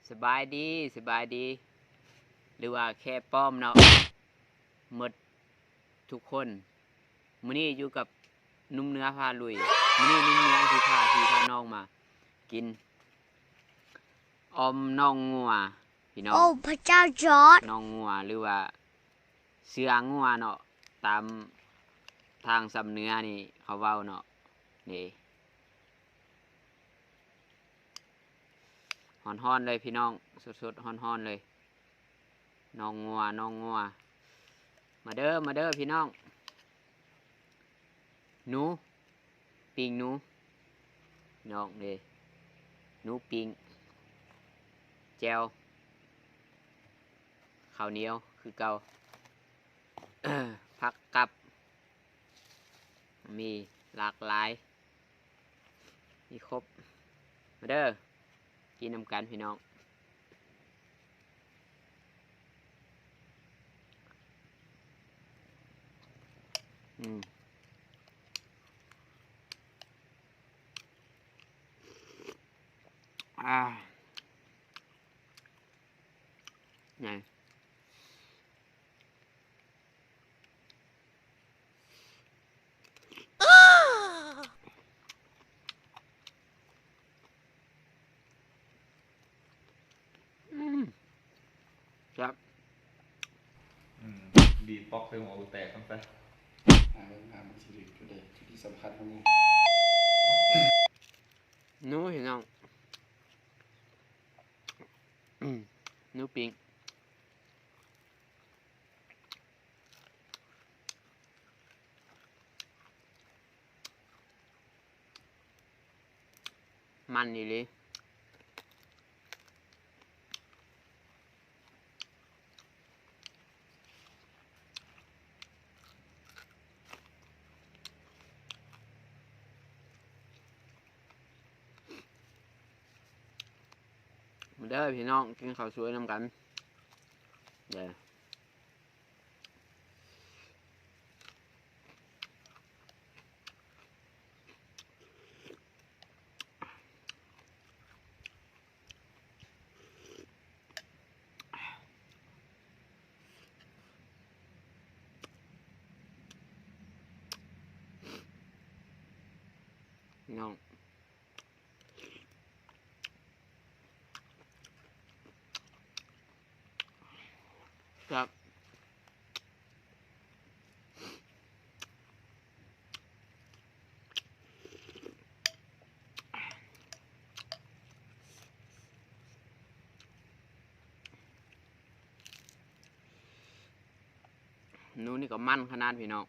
ສະບາຍດີ ສະບາຍດີ ຫຼືວ່າແຄ່ປ້ອມເນາະ ໝົດທຸກຄົນ. ມື້ນີ້ຢູ່ກັບໜຸ່ມເໜືອພາລຸຍ. ມື້ນີ້ໜຸ່ມເໜືອຊິພາພີ່ພານ້ອງມາກິນອ່ອມໜອງງົວ ພີ່ນ້ອງ. ໂອ້ ພະເຈົ້າຈອດ ໜອງງົວ ຫຼືວ່າເຊືອງົວເນາະ ຕາມທາງຊຳເໜືອນີ້ເຂົາເວົ້າເນາະ. ນີ້ ຮ້ອນໆເລີຍພີ່ນ້ອງ ສົດໆຮ້ອນໆເລີຍ. ໜອງງົວ ໜອງງົວ ມາເດີ ມາເດີພີ່ນ້ອງ. ໜູ ປີ້ງໜູ ນ້ອງເດ້ ໜູປີ້ງ ແຈ່ວ ເຂົ້າໜຽວຄືເກົ່າ ຜັກກັບ ມີຫຼາກຫຼາຍ ມີຄົບ. ມາເດີ ກິນນຳກັນພີ່ນ້ອງ. ອືມ ອາ ໃຫຍ່. ອືມ ແຊບ. ອືມ ດີດປອກໃສ່ຫົວກູແຕກຊັ້ນຊະ. ຫາເບິ່ງ ຫາມັນຊິຖືກຈຸດໃດ ຈຸດທີ່ສຳຄັນຂອງມັນ. ໜູ ພີ່ນ້ອງ ອືມ ໜູປີ້ງ. ມັນອີ່ຫຼີ. ມາເດີພີ່ນ້ອງ ກິນເຂົ້າສວຍນຳກັນເດີ. ນ້ອງ ແຊບ. ໜູນີ້ກໍມັນຂະໜາດພີ່ນ້ອງ.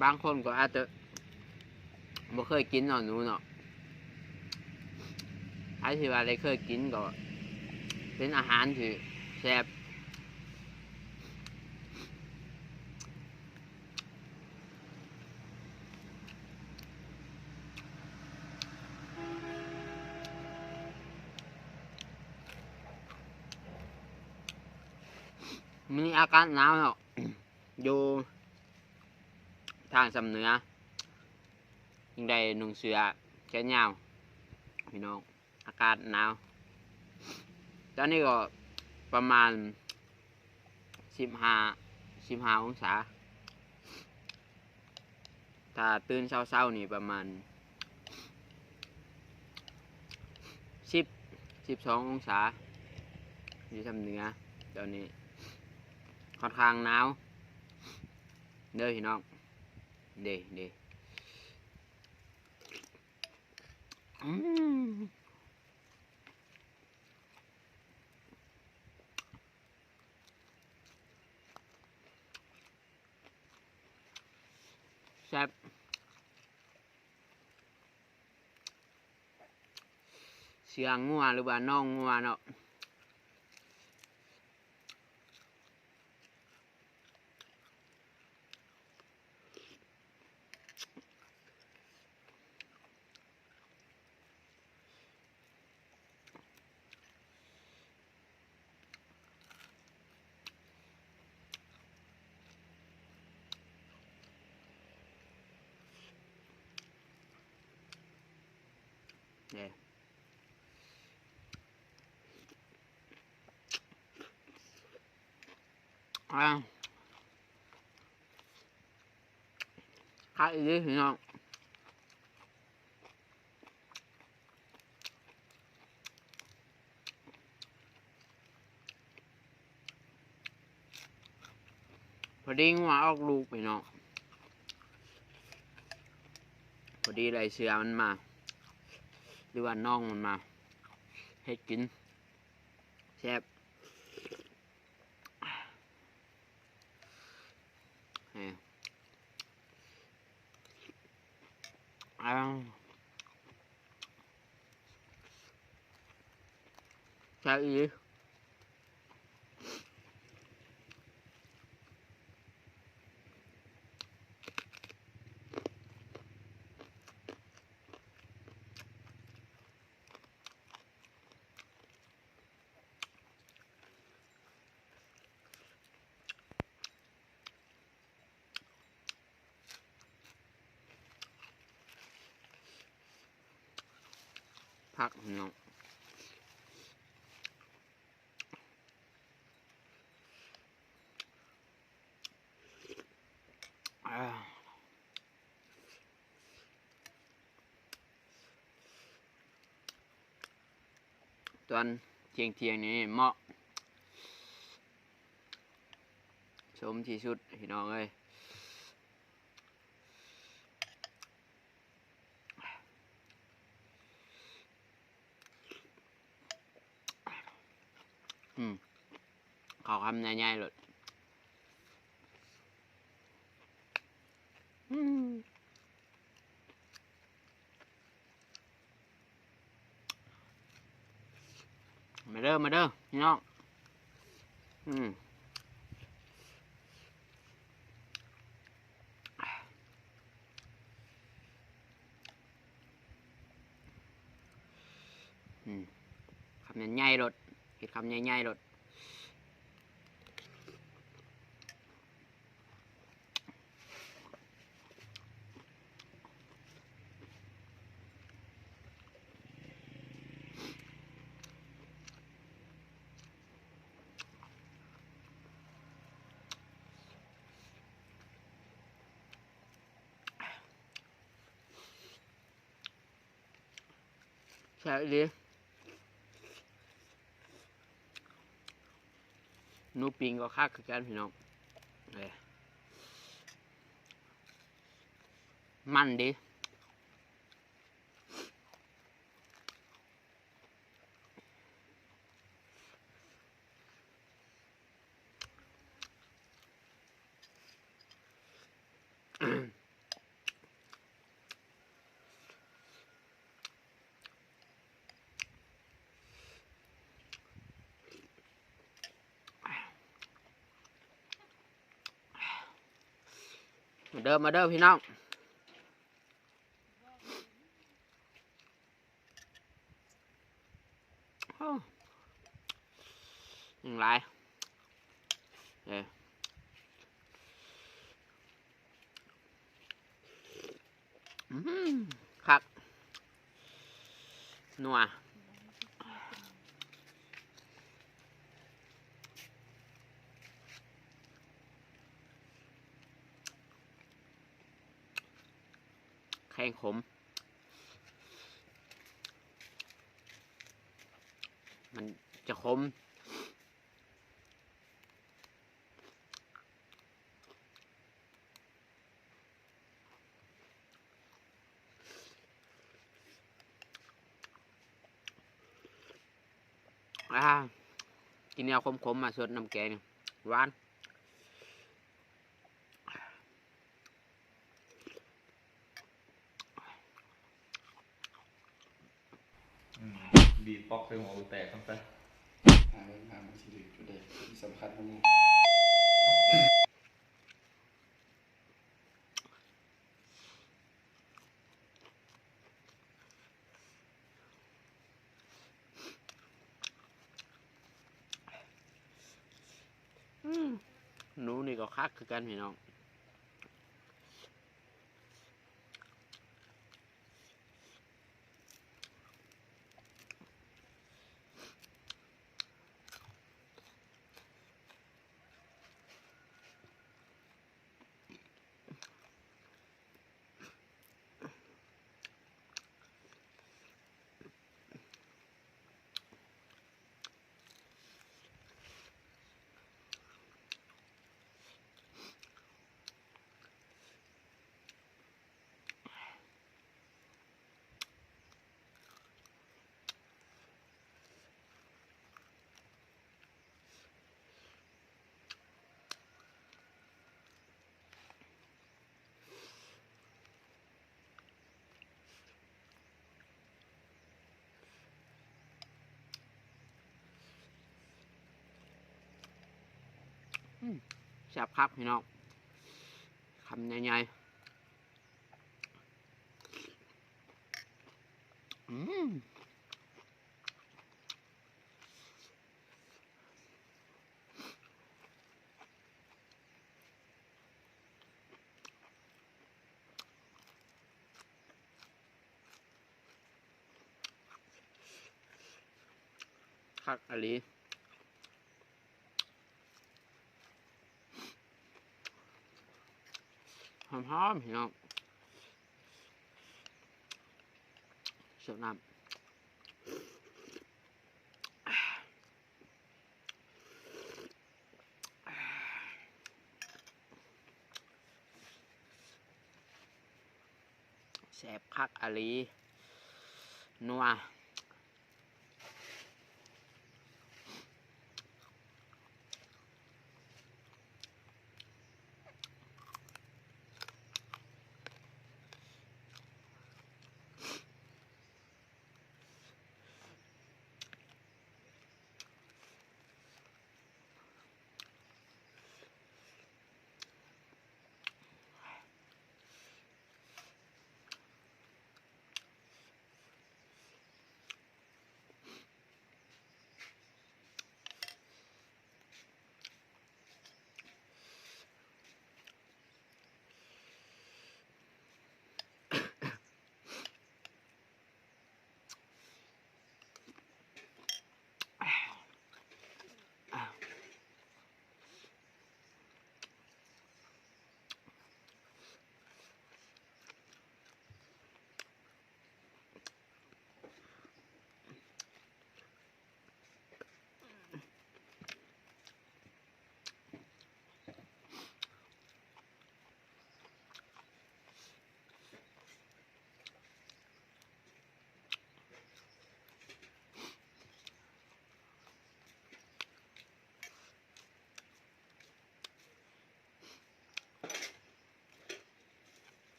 ບາງຄົນກໍອາດຈະບໍ່ເຄີຍກິນເນາະ ໜູເນາະ. ໃຜທີ່ວ່າໄດ້ເຄີຍກິນກໍເປັນອາຫານທີ່ແຊບ. ມື້ນີ້ອາກາດໜາວເນາະ ຢູ່ທາງຊຳເໜືອ ຈຶ່ງໄດ້ນຸ່ງເສື້ອແຂນຍາວພີ່ນ້ອງ. ອາກາດໜາວ ຕອນນີ້ກໍປະມານສິບຫ້າ ສິບຫ້າອົງສາ. ຖ້າຕື່ນເຊົ້າໆນີ້ປະມານສິບ ສິບສອງອົງສາ ຢູ່ຊຳເໜືອ. ຕອນນີ້ຂ້ອນຂ້າງໜາວເດີພີ່ນ້ອງ ເດ້ ເດ້. ອືມ ແຊບ. ເຊືອງົວ ຫຼືວ່າໜອງງົວເນາະ. ອ ເດ້ ອ່າ ຄັກອີ່ຫຼີພີ່ນ້ອງ. ພໍດີງົວອອກລູກພີ່ນ້ອງ ພໍດີໄດ້ເຊື້ອມັນມາ ຫຼືວ່ານ້ອງມັນມາເຮັດກິນ ແຊບ. ແຊບອີ່ຫຼີ. ຜັກເນາະ ອາ. ຕອນທ່ຽງໆນີ້ເໝາະສົມທີ່ສຸດພີ່ນ້ອງເອີຍ. ອືມ ເຂົ້າຄຳໃຫຍ່ໆໂລດ. ອືມ ມາເດີ ມາເດີພີ່ນ້ອງ. ອືມ ອືມ ຄຳໃຫຍ່ໆໂລດ ເຮັດຄຳໃຫຍ່ໆໂລດ. ແຊບອີ່ຫຼີ. ໜູປີ້ງກໍຄັກຄືກັນພີ່ນ້ອງ ເອີ ມັນດີ. ມາເດີ ມາເດີພີ່ນ້ອງ. ໂອ້ ຍັງຫຼາຍ ເອີ ອືມ ຄັກ ນົວ ແຂ້ງຂົມ ມັນຈະຂົມ. ອາ ກິນແນວຂົມໆ ມາຊົດນ້ຳແກງ ຫວານ. ອືມ ດີດປອກໃສ່ຫົວກູແຕກຊັ້ນຊະ. ຫາເບິ່ງ ຫາເບິ່ງຊິຖືກຈຸດໃດ ທີ່ສຳຄັນຂອງມັນ. ອືມ ໜູນີ້ກໍຄັກຄືກັນພີ່ນ້ອງ. ອືມ ອືມ ແຊບຄັກພີ່ນ້ອງ ຄຳໃຫຍ່ໆ ອືມ ຄັກອີ່ຫຼີ ຫອມໆ ພີ່ນ້ອງ ສົດນ້ຳ. ແຊບຄັກອີ່ຫຼີ ນົວ.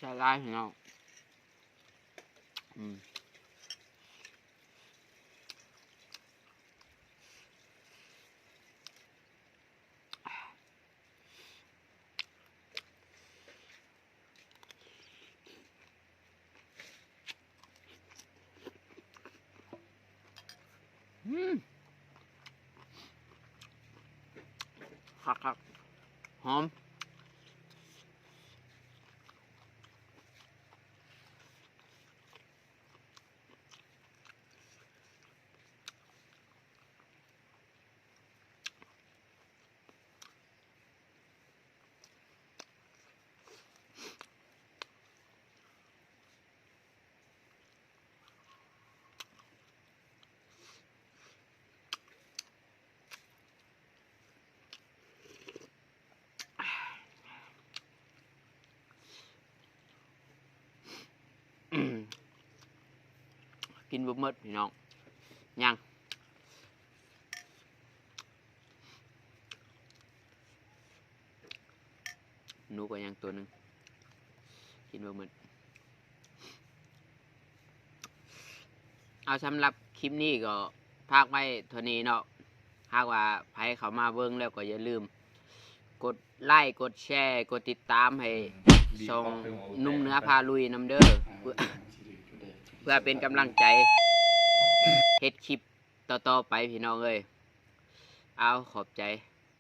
ໃສ່ຫຼາຍພີ່ນ້ອງ ອືມ. ອືມ ຄັກໆ ຫອມ. ກິນບໍ່ໝົດພີ່ນ້ອງ ຍັງ ໜູກໍຍັງຕົວໜຶ່ງ ກິນບໍ່ໝົດ. ເອົາ ສຳລັບຄລິບນີ້ກໍຝາກໄວ້ເທົ່ານີ້ເນາະ ຫາກວ່າໃຜເຂົ້າມາເບິ່ງແລ້ວກໍຢ່າລືມກົດໄລ ກົດແຊ ກົດຕິດຕາມໃຫ້ຊ່ອງໜຸ່ມເໜືອພາລຸຍນຳເດີ ເພື່ອ ເພື່ອເປັນກຳລັງໃຈເຮັດຄລິບຕໍ່ໆໄປພີ່ນ້ອງເອີຍ. ເອົາ ຂອບໃຈ.